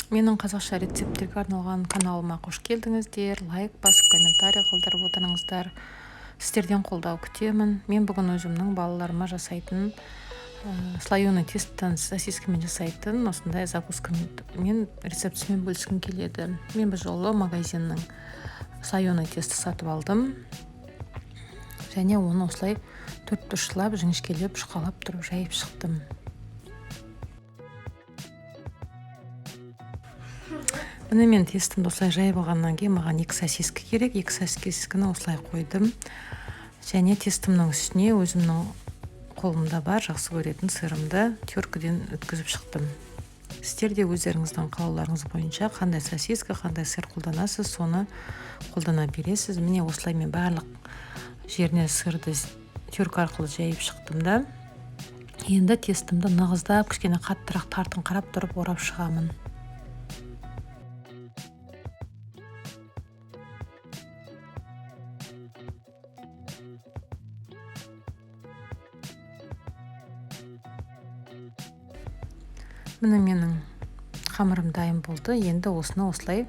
Менің қазақша рецепттерге арналған каналыма қош келдіңіздер. Лайк басып, комментарий қалдырып отырыңыздар. Сіздерден қолдау күтемін. Мен бүгін өзімнің балаларыма жасайтын слоеный тесттен сосискамен жасайтын осындай закускамен рецептісімен бөліскім келеді. Мен бұл жолы магазиннің слоеный тесті сатып алдым. Және оны осылай төрт бұрышлап, жіңішкелеп, жұқалап тұрып жайып шықтым. Міне, мен тестімді осылай жайып алғаннан кейін маған екі сосиска керек. Екі сосисканы осылай қойдым. Және тестімнің үстіне өзімнің қолымда бар жақсы көретін сырымды теркіден өткізіп шықтым. Сіздер де өздеріңіздің қалауларыңыз бойынша қандай сосиска, қандай сыр қолданасыз, соны қолдана бересіз. Міне, осылай мен барлық жеріне сырды терка арқылы жайып шықтым да, енді тестімді нығыздап, кішкене қаттырақ тартыңқырап тұрып орап шығамын. Міне, менің қамырым дайын болды. Енді осыны осылай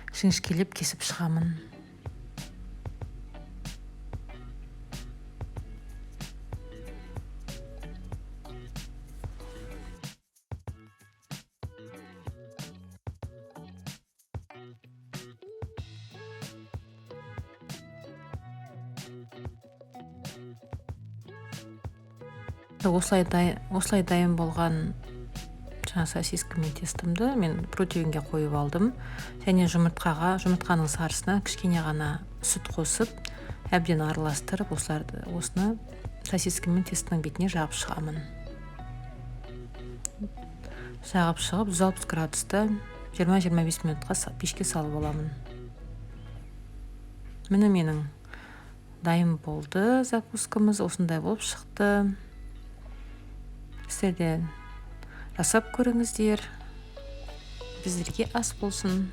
жіңішкелеп кесіп шығамын. Осылай дайын болған жаңа сосиска мен тестімді мен противеньге қойып алдым. Және жұмыртқаның сарысына кішкене ғана сүт қосып, әбден араластырып, осыны сосиска мен тестінің бетіне жағып шығамын. Жағып шығып, 160 градуста 20-25 минутқа пешке салып аламын. Міне, менің дайын болды закускамыз, осындай болып шықты. Сіздер де жасап көріңіздер. Біздерге ас болсын.